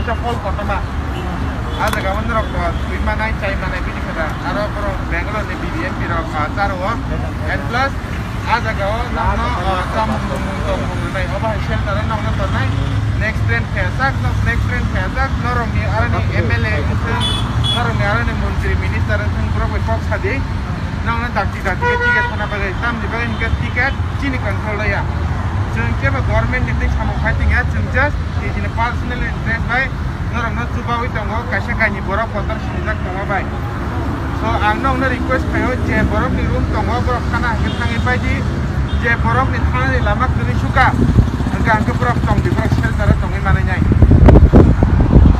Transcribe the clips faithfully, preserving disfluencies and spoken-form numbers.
Hol kotorma. A jaga o norok, ah, thwi manai, chai manai bini khe da. Aro borok Bangalore ni B B M P rok, ah, charo o. And plus, a jaga o nokno, ah, chamung tongmung rwnai. Obo hai shelter o nokno tongnai. Next train phaiya sak, nok next train phaiya sak. Norok ni aroni M L A wngthung, norok ni aroni montri minister wngthung, borok bai kok sadi. Nokno dakti dakti ticket thana bagwi, tamni bagwi hwnkhe ticket chini control o ya. Chwng kebo government ni twi samung khai tongya, chwng just nijini personal interest bai norokno chubaui tongo, kaisa kainwi borok kotor sinijak tongma bai. So, ang nokno request khaio, je borokni room tongo, borok thana hwnkhe thangwi paidi, je borokni thanani lama kwrwi sukha, hwnkhe hwnkhe borok tongdi, borok shelter o tongwi manwi nai.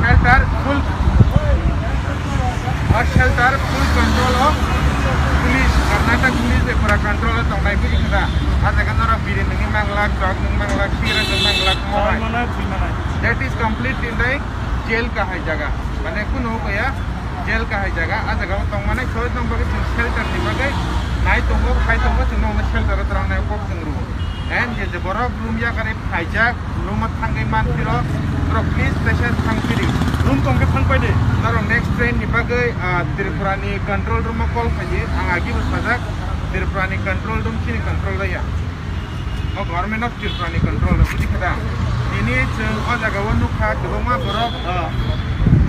Shelter full, o shelter full control o police, Karnataka police bai pura control o tongnai, buji kha da? A jaga norok biri nungwi manglak, drug nungwi manglak, cigarette nungwi manglak, mobile. That is complete in the jail kahai jaga, mane kunu kaya jail kahai jaga, a jaga o tongmani so nong bagwi chwng shelter ni bagwi nai tongo, khai tongo, chwng nokno shelter o twrangnai kok chwng rwo. And je je borok room yakarwi phaijak, room o thangwi manphiro, borok please patient thangphiri. Room tongkhe thangpai de. Norok next train ni bagwi, ah, Tripura ni control room o call khaidi, ang agi bo sajak, Tripura ni control room chini control o ya. O government of Tripura ni control o, buji kha da? Nini chwng o jaga o nukha, kwbangma borok, ah,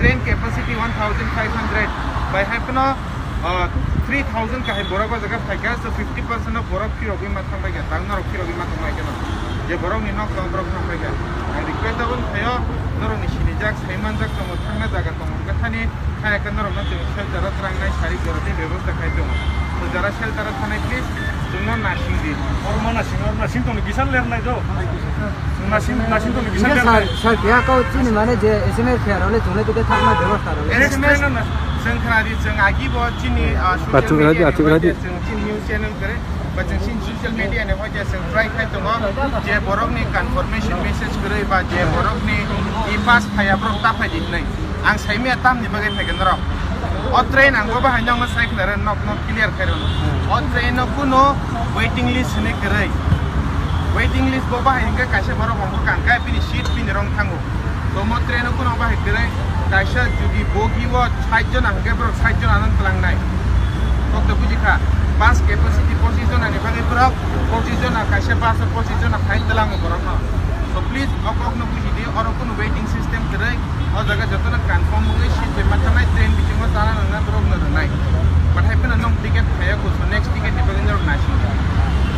train capacity one thousand five hundred, bai hai phano, ah, three thousand kahai borok o jaga phaikha, so fifty percent of borok phirogwi ma thangbai kha, tang norok phirogwi ma thangbai kha no. Je borok ni nok tong borok thangbai kha. Ang request abo khayo, norok ni sinijak, saimanjak tongo, thangna jaga tongo, hwnkhe thani Hai khe norokno chwng shelter o twrangnai sari jorani bebosta khai tongo. To jara shelter o thanai please chwngno nasing di. Oro ma nasing, oro nasing tongni kisa lernai do. Nasing, nasing tongni kisa Hingke lernai. Sir, sir, keha kau chini mane je S M S phaiyarok le chwng le tei thangma bebosta rok le. S M S no na, chwng khna di, chwng agi bo chini, ah, social media ni hoite chwng chini news channel kare, ba chwng chini social media ni hoite chwng try khai tongo je borok ni confirmation message kwrwi ba je borok ni e-pass phaiya borok ta phai di hinwi. Ang saimaya tamni bagwi phaikha norok. O train ang bo bahai nokno sai khna re, nok nok clear khai rwno. O train no kuno waiting list hinwi kwrwi. Waiting list bo bahai hwnkhe kaisa borok hongkha kangkha bini seat bini rong thango. Tomo train no kuno bahai kwrwi kaisa jodi bogi o sait jona hwnkhe borok sait jona no twlangnai. Kokto buji kha, bus capacity pochis jona ni bagwi borok pochis jona, kaisa bus o pochis jona khai twlango borok no. So please o kok no buji di, oro kuno waiting system kwrwi. O jaga jotono confirm wngwi seat bai ma thangnai, train bisingo chana nangna borokno rwnai. Bathai phano nwng ticket phaiya kuso, next ticket ni bagwi norok naising.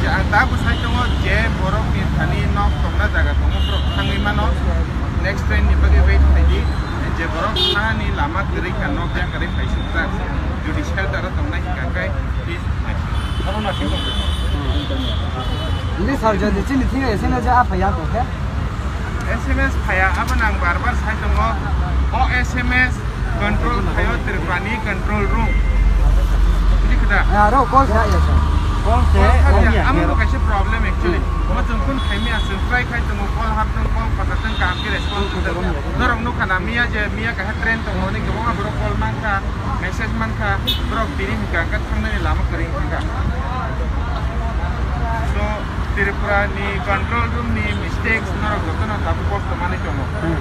Je ang tabuk sai tongo je borokni thani nok tongna jaga tongo, borok thangwi mano. Next train ni bagwi wait khaidi. Je borok thanani lama kwrwi kha, nok yakarwi phai sukjak. Jodi shelter o tongnai hwnkha khe, please naising. Oro naising tong. Hindi sir, jodi chini thik S M S ja aphaiya tongkhe? S M S phaiya, abo nang bar bar sai tongo. O S M S control khaio Tripura ni control room. Buji kha da? Aro call kha ya sir. Call kha ya, amo bo kaisa problem actually. Mo chwng phone khai maya, chwng try khai tongo, call hap tong, call khata tong, kaham khe response tong. Norok nukha na miya je, miya kaha train tongo, ni kwbangma borok call mankha. Message mankha, borok bini hwnkha hwnkhe thangnani lama kwrwi wngkha. So, Tripura ni control room ni mistakes norok jotono tabuk kosto manwi tongo. Hmm.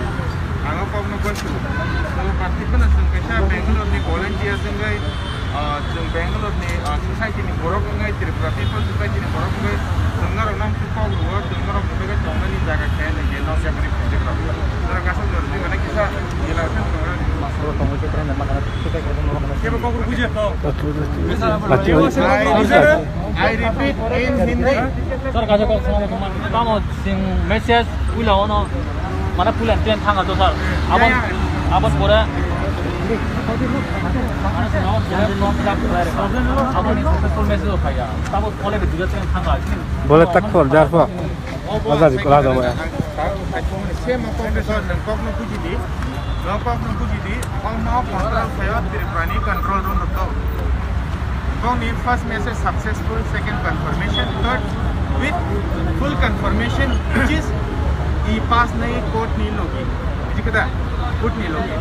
Ang o kokno gosio. So, party phano chwng kaisa Bangalore ni volunteer wngwi, ah, chwng Bangalore ni, ah, society ni borok wngwi, Tripura People Society ni borok wngwi, chwng norok no kok rwo, chwng norok ni bagwi tongnani jaga khe nai je nok yakni project rok. Norok aswk jora twi mane kisa jila khe tongnani. Kebo kok rw bujia to. I repeat in Hindi. Sir, kaisa kok sama tamo sing message puila ono, mana puila ten thanga to sir. Abon, abon pore. Abon successful message o phaiya. Tamo kole be dua ten thanga. Bole tak khol jar pho. Obo Aza di kula jawa ya. Same kok ni sor nang kok no buji di. No kok no buji di. All no control khayo Tripura ni control room to. Kok ni first message successful, second confirmation, third with full confirmation, which is e-pass nai court ni logi. Buji kada? Court ni logi.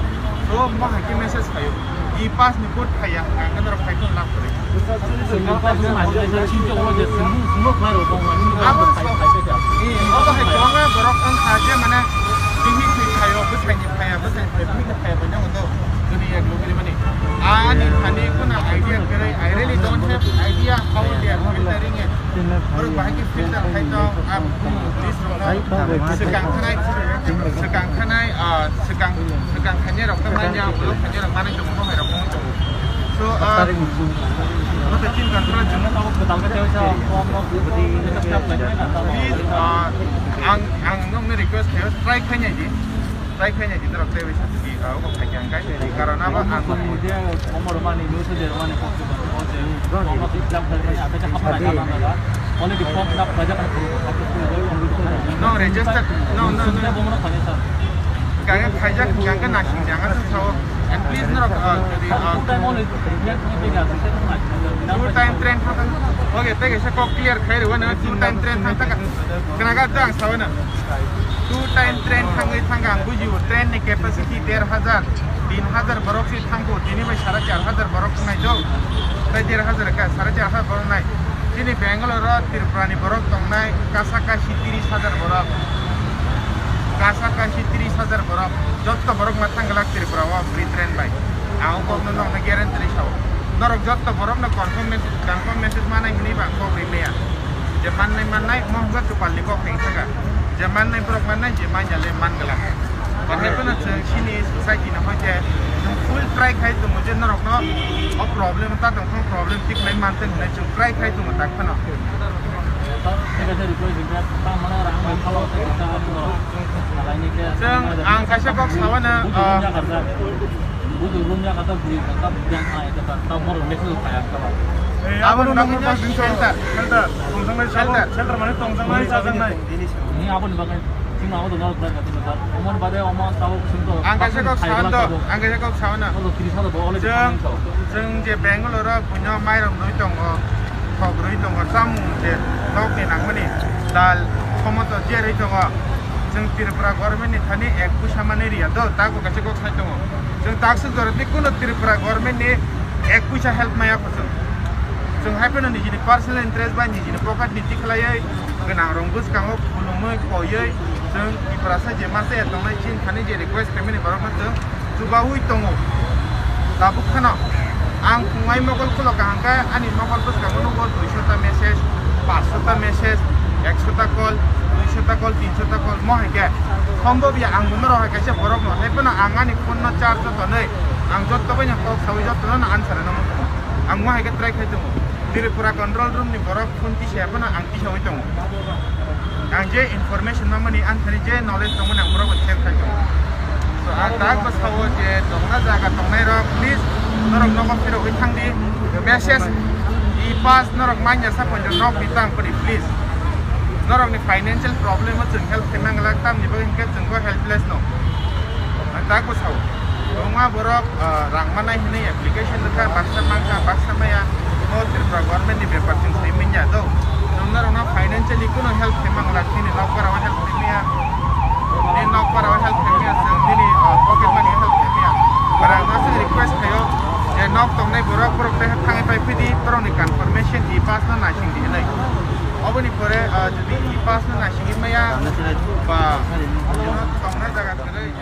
So mo haki message khayo. E-pass ni code phaiya, ang khe norok khai kheno lab kwrwi. Abo hai kwbangma borok wngkha je mane bihik ni phaio, bwsai ni phaia, bwsai ni Swkang thanai, swkang thanai, ah, swkang, swkang khainai rok tei manya, ulo khainai rok manwi tongo, bohai rok wng tongo. So, ah, please, ah, ang, ang nokni request khayo, try khainai di. Try khainai di norok tei waisa twi, ah, obo khai khe ang kai. Karon abo ang No, register. No, no, no. Kaya khaijak, kaya nasing jang ang sao. And please norok, ah, jadi, ah, two time train thang. Okay, tei kaisa kok clear khai rw na, two time train thang taka. Kena ga jang sao na. Two time train thangwi thangkha ang bujio, train ni capacity der hajar, tin hajar borok si thangkho, tini bai sara char hajar borok wngnai do. Tei der hajar ka sara char hajar borok nai. Chini Bangalore o Tripura ni borok tongnai kasa kasi tris hajar borok. Kasa kasi tris hajar borok. Jotto borok ma thangglak Tripura o free train bai. Ang kok no nokna guarantee sao. Norok jotto borok no confirm message, confirm message manai hwnwi bang kok ri maya. Je mannai mannai, mo hwnba chupal ni kok teng thaka. Je mannai borok mannai, je manya le man glak. Bahai phano chwng chini society no hoi khe chwng full try khai tongo je norok no o problem ta tong phano problem tik nai man tong hinwi chwng try khai tongo tak phano. Chwng ang kaisa kok sawano, ah, Aboni bagwi shelter. Shelter. Tongjaknai sabo, shelter. Shelter mane tongjaknai, chajaknai. Ni aboni bagwi chwng abo dona rok bwrang kati sir. Omon bade omo tabuk chwng to ang kaisa kok sawano, ang kaisa kok sawano. Omo tris hajar bo already chwng, chwng je Bangalore o buino mairum nwi tongo, thok rwi tongo, chamung je nokni nangmani dal, khomoto je rwi tongo. Chwng Tripura government ni thani ek puisa mani riya do, tago kaisa kok sai tongo. Chwng taksuk jora tei kuno Tripura government ni ek puisa help maya kho chwng. Chwng hai phano nijini personal interest bai nijini pocket ni tikhlaiwi gwnang rong bwskango khulumwi koiwi chwng Tiprasa je masa ya tongnai chini thani je request khaimani borokno chwng chubaui tongo. Tabuk kheno ang phungai mokol khulo kaham khe ani mokol bwskango nugo duiso ta message, paanch so ta message, ekso ta call, duiso ta call, tinso ta call, mo hai khe. Sombob ya ang bono rw hai kaisa borok no, hai phano ang ani phone no charge o tonwi, ang jotto bai no kok saui jotto no answer rwna muchungo. Ang mo hai khe try khai tongo. Tripura control room ni borok phone tisa ya phano ang tisa ui tongo. Ang je information mamani, ang thani je knowledge tongmani ang borok bai share khai tongo. So, ang tak bwsao je tongna jaga tongnai rok, please, norok nogo phirogwi thang di. Message, e-pass norok manya sa ponjo nok ni tang pori, please. Norok ni financial problem o chwng help khe nang glak, tamni bagwi hinkhe chwng bo helpless no. Ang tak bwsao. Kwbangma borok, ah, rang manai hinwi application rwkha, baksa mankha, baksa maya. O Tripura government ni bepar chwng sai manya do. Chwng norokno financially kuno help khe mang glak, nini nok para o help khe maya. Nini nok para o help khe maya, chwng nini, ah, pocket money help khe maya. Bara ang aswk request khaio je nok tongnai borok, borok tei thangwi pai phidi, borokni confirmation e-pass no naising di hinwi. Oboni pore, ah, jodi e-pass no naisingwi maya, ba, tongna jaga kwrwi.